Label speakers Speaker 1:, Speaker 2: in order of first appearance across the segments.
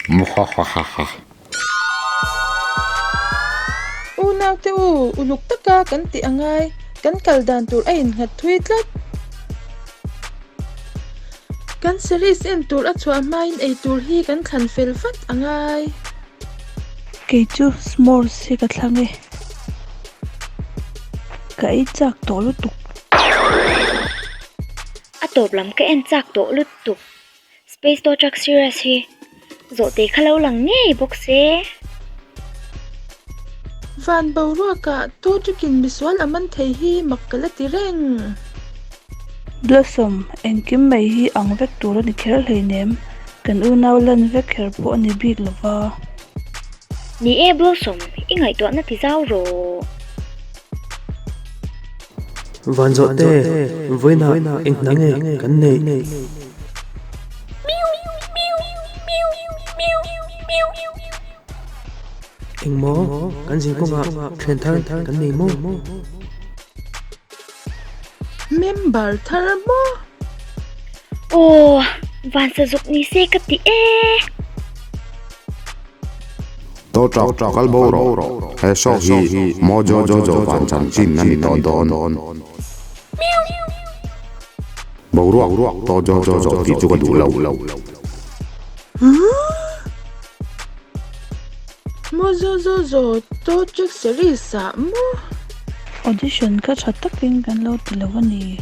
Speaker 1: Muhahahaha.
Speaker 2: Unaute u, uluk taka kan tih a ngai, kan kal dan tur a innghat thui tlat. Kan series en tur a chhuah hmain ei tur hi kan thlan fel vat a ngai.
Speaker 3: Kei chu s'mores hi ka thlang e. Ka ei chak tawh lutuk.
Speaker 4: A tawp lam ka en chak tawh lutuk. Space Tow Truck Series hi zawhte kha lo lang ngei bawk se.
Speaker 2: Van boruakah tow truck-in misual a man thei hi mak ka la ti reng.
Speaker 3: Blossom, engkim mai hi ang vek tur a ni kher hleinem, kan unau lan vek kher pawh a ni bik lo va.
Speaker 4: Ni e Blossom, i ngaihtuahna ti zau rawh.
Speaker 5: Van zawh te, vawiinah eng hna nge kan neih? Engmaw kan zin kawngah thian thar kan nei maw?
Speaker 2: Member thar maw?
Speaker 4: Aw, van sazuk ni se ka ti e.
Speaker 1: Tow truck kal bo rawh, he show hi Mojo Jojo van chanchin a ni tawh dawn. Boruak Tow Jojo zawh tih chu ka duh lo.
Speaker 2: Mojo Jojo Tow Truck Series ah maw?
Speaker 3: Audition kha tha takin kan lo ti lo a ni.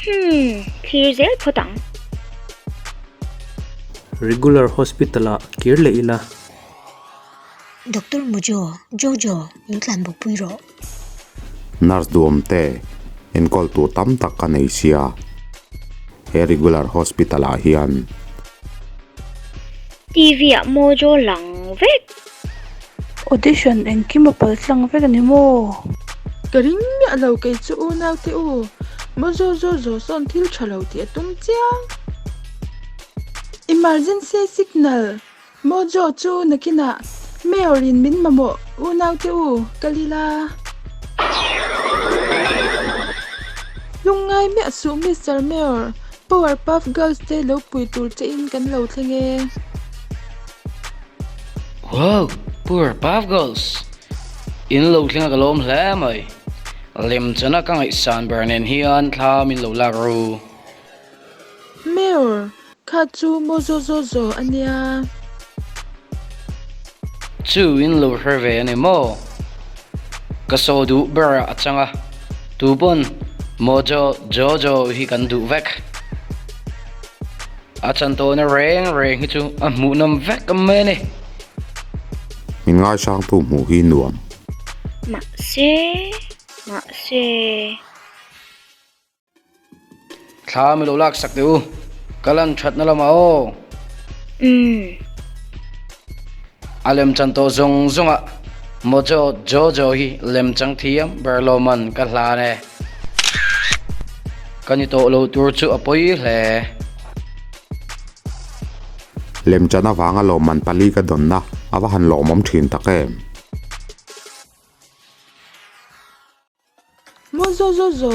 Speaker 4: Hmm, thlir zel phawt ang.
Speaker 5: Regular Hospital ah kir leh ila.
Speaker 6: Doctor Mojo, Jojo, min tlan bawk pui rawh.
Speaker 1: Nurse duhawm te enkawl tur tam tak ka nei sia he regular hospital ah hian.
Speaker 4: TV ah Mojo lang vek.
Speaker 3: Audition engkim a pal tlang vek a ni maw?
Speaker 2: Ka ring miah lo kei chu unau te u, Mojo Jojo sawn thil tha lo tih a tum chiang. Emergency signal, Mojo chu nakinah Mayor in min mamawh unaute u ka li la. Lungngai miah suh Mister Mayor, Powerpuff Girls te lo pui tur che in kan lo thleng e.
Speaker 7: Wow! Powerpuff Girls! In lo thleng a ka lawm hle mai. Lemchana ka ngaihsan ber nen hian thla min lo lak ru.
Speaker 2: Mayor, kha chu Mojo Jojo a nia.
Speaker 7: Chu in lo hre ve a ni maw? Ka saw duh ber a chang a, tu pawn Mojo Jojo hi kan duh vek. A chan tawhna reng reng hi chu a hmuhnawm vek mai a ni.
Speaker 1: Min ngaisangtu hmuh hi nuam.
Speaker 4: Mahse, mahse.
Speaker 7: Thla mi lo lak sak teh u, ka lan thatna lamah aw.
Speaker 4: Umm.
Speaker 7: A lemchan tawh zawng zawngah Mojo Jojo hi lemchang thiam ber lawman ka hlan e. Ka ni tawh lo tur chu a pawi hle.
Speaker 1: Lemchan avanga lawmman pali ka dawnna a va han lawmawm thin tak em.
Speaker 2: Maw zo zo zo,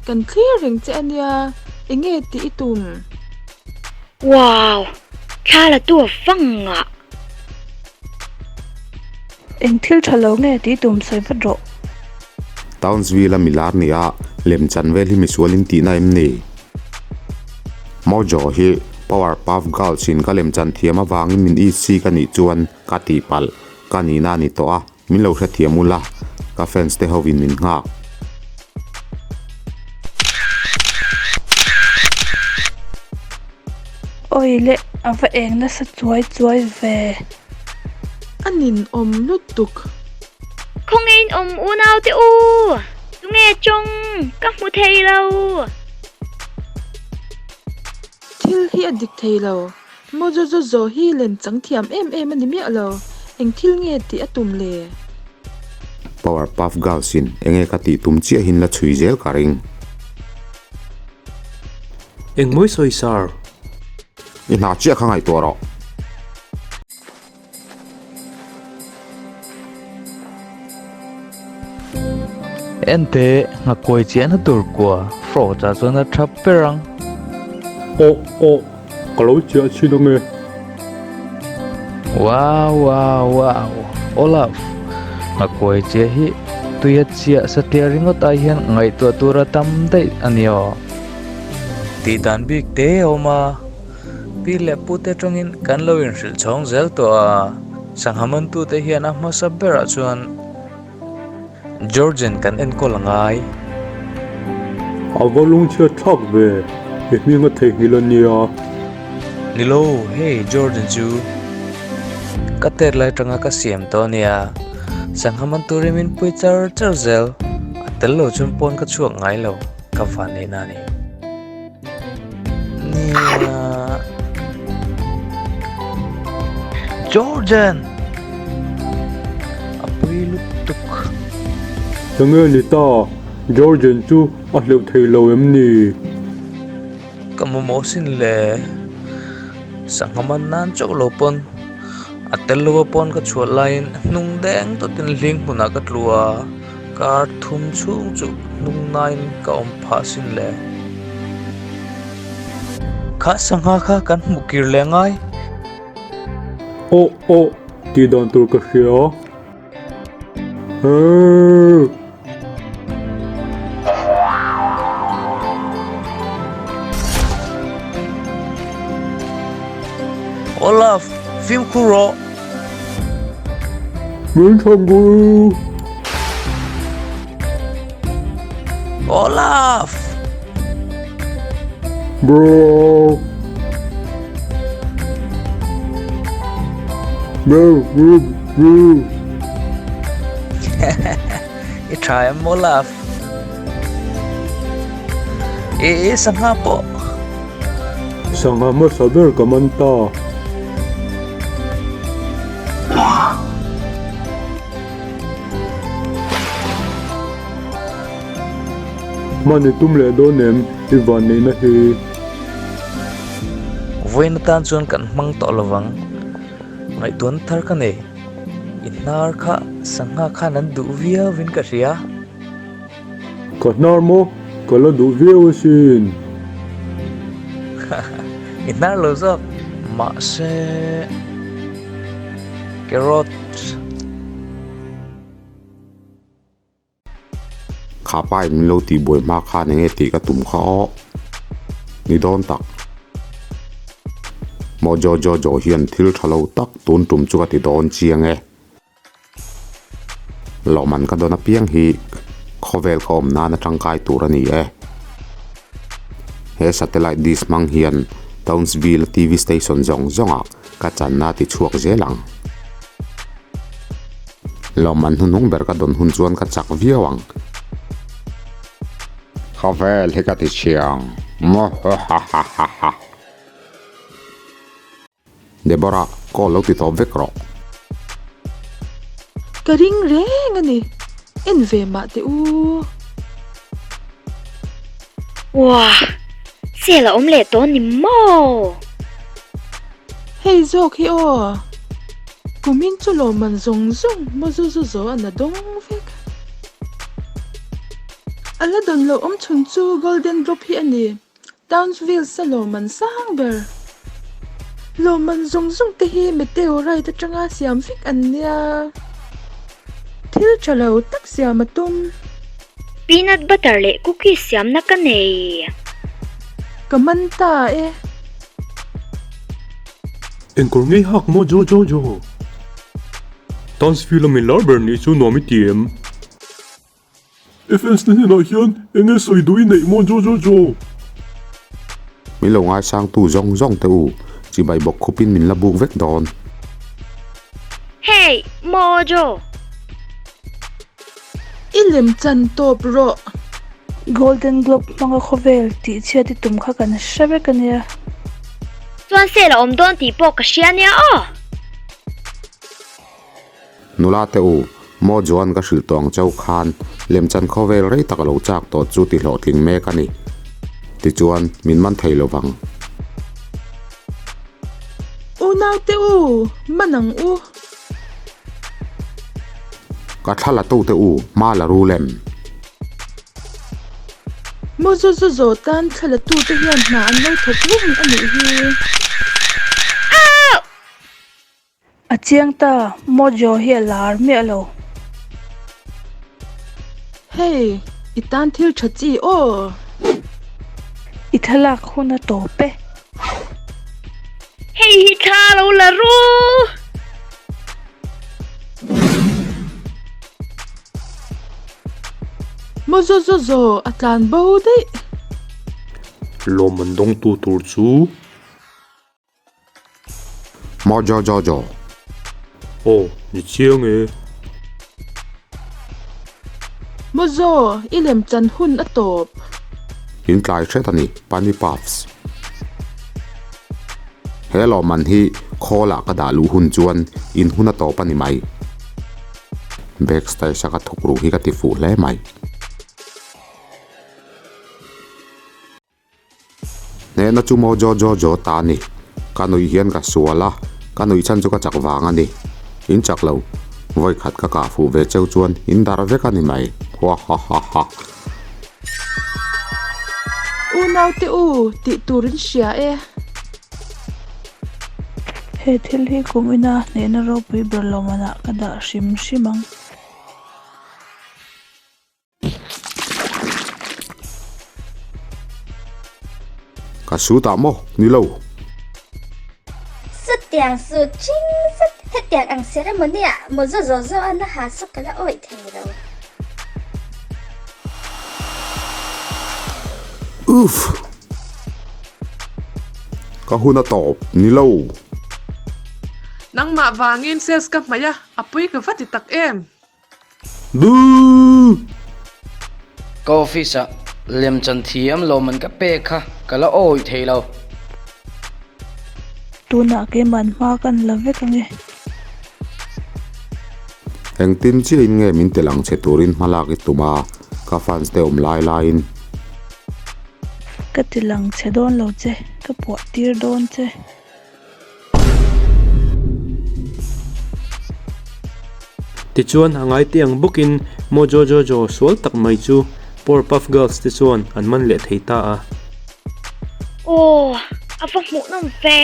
Speaker 2: kan thlir reng che a nia, enge tih i tum?
Speaker 4: Wow! Thla la tu a vang ngah.
Speaker 3: Eng thil tha lo nge tih i tum sawi vat rawh.
Speaker 1: Townsville a milar nia lemchan vel hi misual in tihna em ni? Mojo hi Powerpuff Girls in ka lemchan thiam avangin min EC ka nih chuan ka tihpalh ka nihna a ni tawh a. Min lo hrethiam ula, ka fans te ho in min nghak.
Speaker 3: Awi le, a va eng nasa chuai chuai ve.
Speaker 2: A ninawm lutuk.
Speaker 4: Khawnge in awm unau te u? Tunge chawng? Ka hmu thei lo.
Speaker 2: Thil hi a dik thei lo. Mojojojo hi lem chang thiam em em a ni miah lo, eng thil nge tih a tum le?
Speaker 1: Powerpuff Girls in enge ka tih tum chiahin la chhui zel ka ring.
Speaker 5: Engmawi sawi sir?
Speaker 1: I hna chiah kha ngaihtuah rawh.
Speaker 8: Ente, nghakuai chiahna tur kua Frost ah chuan a tha ber ang.
Speaker 9: Aw aw, ka lo chiah chhin ange.
Speaker 8: Wow wow wow Olaf Nghakuai chiah hi tuia chiah satliah ringawt ai hian ngaihtuah tur a tam daih a ni aw. Tih dan bik te a awm a, pi leh pu te atangin kan lo inhrilh chhawng zel tawh a, sangha mantute hian a hmasa berah chuan Georgian kan enkawl a ngai.
Speaker 9: A va lungchhiat thlak ve, i hming a theihnghilh a nia.
Speaker 8: Ni lo, hei Georgian chu ka tet lai atanga ka siam tawh a nia. Sangha man turin min pui char char zel, a tel lo chuan pawn ka chhuak ngai lo, ka van neihna a ni. Nia. Georgian! A pui lutuk.
Speaker 9: Enge ni ta? Georgian chu a hleuh thei lo em ni?
Speaker 8: Ka mamawh sin le. Sangha man nan chauh lo pawn a tel lova pawn ka chhuah laiin hnung deng tawtin hling hmunah ka tlu a. Kar thum chhung chu hnung nain ka awm phah sin le. Kha sangha kha kan hmuh kir leh ngai.
Speaker 9: Aw aw tih dan tur ka hria. Eeii.
Speaker 8: Olaf, fimkhur rawh.
Speaker 9: Min chhan ru!
Speaker 8: Olaf!
Speaker 9: Bro! Bro, bro, bro!
Speaker 8: I tha em Olaf? E, sangha pawh.
Speaker 9: Sangha hmasa ber ka man ta. Hman i tum leh dawn em i van neihna hi?
Speaker 8: Vawiin atan chuan kan hmang tawh lovang. Ngaihtuahna thar ka nei. I hnar kha sangha khan an duh viauin ka hria.
Speaker 9: Ka hnar maw? Ka la duh viau asin.
Speaker 8: I hnar lo zawk. Mahse carrot.
Speaker 1: Kha pa in min lo tih buai hma khan enge tih ka tum kha aw. Ni dawn tak. Maw Jojojo hian thil tha lo tak tun tum chu ka ti dawn chiang e. Lawhman ka dawn apiang hi khawvel ka awm nana tangkai tur a ni e. He satellite dish hmang hian Townsville TV station zawng zawngah ka channa ti chhuak zel ang. Lawhman hnuhnung ber ka dawn hun chuan ka chak viau ang. Khawvel hi ka ti chhiang. Mawhahahaha. Deborah, call lo ti tawp vek rawh.
Speaker 2: Ka ring reng a ni, en ve mah teh u.
Speaker 4: Wah! Sale a awm leh tawh ni maw?
Speaker 2: Hei zawk hi aw. Kumin chu lawmman zawng zawng maw zu zu zo a na dawng vek. A la dawn loh awm chhun chu Golden Globe hi a ni. Townsville sa lawmman sang ber. Lawmman zawng zawng te hi meteorite atanga siam vek an nia. Thil tha lo tak siam a tum.
Speaker 4: Peanut butter leh cookies siamna ka nei.
Speaker 2: Ka man ta e.
Speaker 9: Engkawr ngei hak maw Jo Jo Jo. Townsville a min lar ber nih chu nuam i ti em? I fans te hnenah hian eng nge sawi duh i neih maw Jo Jo Jo?
Speaker 1: Min lo ngaisangtu zawng zawng te u, chibai bawk khupin min la buk vek dawn.
Speaker 4: Hey, Mojo!
Speaker 2: I lem chan tawp rawh.
Speaker 3: Golden Globe hmanga khawvel tih chhiat i tum kha kan hre vek a nia.
Speaker 4: Chuan sale a awm dawn tih pawh ka hria nia aw.
Speaker 1: Nula te u, Maw Joan ka hrilh tawh ang chau khan lemchan khawvel rei tak a lo chak tawh chu ti hlawhtling mek a ni. Tichuan, min man thei lo vang.
Speaker 2: Unau te u, man ang u.
Speaker 1: Ka thla la tu te u, hma la ru lem.
Speaker 2: Maw zu zu zawh tan thla la tu te hian hna an lo thawk reng a nih hi.
Speaker 3: chiang ta, Mojo hi a lar miah lo.
Speaker 2: Hei, i tan thil tha chi aw.
Speaker 3: I thlalak hun a tawp e.
Speaker 4: Hei hi thla lo la ru.
Speaker 2: Mojo Jojo a tlan bo daih.
Speaker 9: Lawmman dawngtu tur chu.
Speaker 1: Mojo Jojo.
Speaker 9: Aw, ni chiang e.
Speaker 2: Mojo, i lem chan hun a tawp.
Speaker 1: In tlai hret a ni, Bunny Puffs. He lawmman hi khawlah ka dah luh hun chuan in hun a tawp a ni mai. Backstairs a ka thuk ruh hi ka ti fuh hle mai. Hnehna chu maw Jojo Jo ta a ni. Ka nuih hian ka sual a, ka nuih chhan chu ka chak vang a ni. In chak lo, vawi khat ka kah fuh ve cheu chuan in dar vek a ni mai. Huahahaha.
Speaker 2: Unaute u, tih tur in hria e.
Speaker 3: He thil hi kum ina hnehna ropui ber lo manah ka dah hrim hrim ang.
Speaker 1: Ka su tah maw? Ni lo.
Speaker 10: Sutiang su ching zet hetiang ang ceremony ah mawza zaw zaw a na ha chu ka la awih thei lo.
Speaker 1: Uff! Ka hun a tawp, ni lo.
Speaker 11: Nangmah vangin sales ka hmaih a, a pui ka va ti tak em?
Speaker 1: Boo!
Speaker 7: Ka office ah lemchan thiam lawmman ka pek kha ka la awih thei lo.
Speaker 3: Tunah keiman hma kan la vek ange.
Speaker 1: Engtin chiahin nge min tel ang che turin hma lak i tum a, ka fans te awm lai laiin.
Speaker 3: Ka ti lang che dawn lo che, ka puah tir dawn che.
Speaker 5: Tichuan, a ngaite ang bawkin Mojo Jojo sual tak mai chu Powerpuff Girls te chuan an man leh thei ta a.
Speaker 4: Aw, a va hmuhnawm ve!